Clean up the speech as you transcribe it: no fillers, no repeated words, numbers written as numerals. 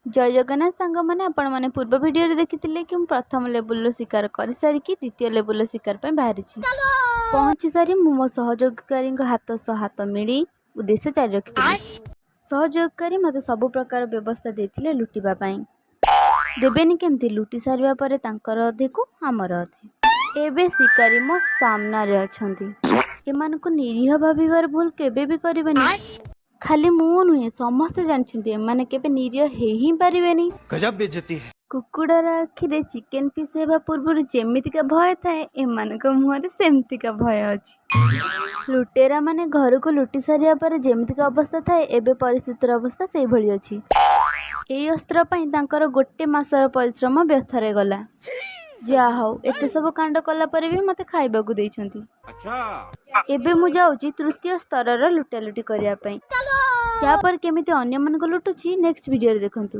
ଜୟ ଜଗନ୍ନାଥ ସାଙ୍ଗମାନେ। ଆପଣମାନେ ପୂର୍ବ ଭିଡ଼ିଓରେ ଦେଖିଥିଲେ କି ମୁଁ ପ୍ରଥମ ଲେବୁଲର ଶିକାର କରିସାରିକି ଦ୍ୱିତୀୟ ଲେବୁଲର ଶିକାର ପାଇଁ ବାହାରିଛି। ପହଞ୍ଚି ସାରି ମୁଁ ମୋ ସହଯୋଗକାରୀଙ୍କ ହାତ ସହ ହାତ ମିଳେଇ ଉଦ୍ଦେଶ୍ୟ ଜାରି ରଖିଥିଲି। ସହଯୋଗକାରୀ ମୋତେ ସବୁ ପ୍ରକାର ବ୍ୟବସ୍ଥା ଦେଇଥିଲେ ଲୁଟିବା ପାଇଁ। ଦେବେନି କେମିତି? ଲୁଟି ସାରିବା ପରେ ତାଙ୍କର ଅଧେକୁ ଆମର ଅଧେ। ଏବେ ଶିକାରୀ ମୋ ସାମ୍ନାରେ ଅଛନ୍ତି। ଏମାନଙ୍କୁ ନିରୀହ ଭାବିବାର ଭୁଲ କେବେ ବି କରିବେନି। ଖାଲି ମୁଁ ନୁହେଁ, ସମସ୍ତେ ଜାଣିଛନ୍ତି, ଏମାନେ କେବେ ନିରୀହ ହେଇ ହିଁ ପାରିବେନି। गजब बेइज्जती है। କୁକୁଡ଼ାର ଆଖିରେ ଚିକେନ୍ ପିସ୍ ହେବା ପୂର୍ବରୁ ଯେମିତିକା ଭୟ ଥାଏ, ଏମାନଙ୍କ ମୁହଁରେ ସେମିତିକା ଭୟ ଅଛି। ଲୁଟେରା ମାନେ ଘରକୁ ଲୁଟି ସାରିବା ପରେ ଯେମିତିକା ଅବସ୍ଥା ଥାଏ, ଏବେ ପରିସ୍ଥିତିର ଅବସ୍ଥା ସେଇଭଳି ଅଛି। ଏଇ ଅସ୍ତ୍ର ପାଇଁ ତାଙ୍କର ଗୋଟେ ମାସର ପରିଶ୍ରମ ବ୍ୟର୍ଥରେ ଗଲା। ଯାହା ହଉ, ଏତେ ସବୁ କାଣ୍ଡ କଲା ପରେ ବି ମୋତେ ଖାଇବାକୁ ଦେଇଛନ୍ତି। ଏବେ ମୁଁ ଯାଉଛି ତୃତୀୟ ସ୍ତରର ଲୁଟାଲୁଟି କରିବା ପାଇଁ। ତାପରେ କେମିତି ଅନ୍ୟମାନଙ୍କୁ ଲୁଟୁଛି, ନେକ୍ସଟ ଭିଡ଼ିଓରେ ଦେଖନ୍ତୁ।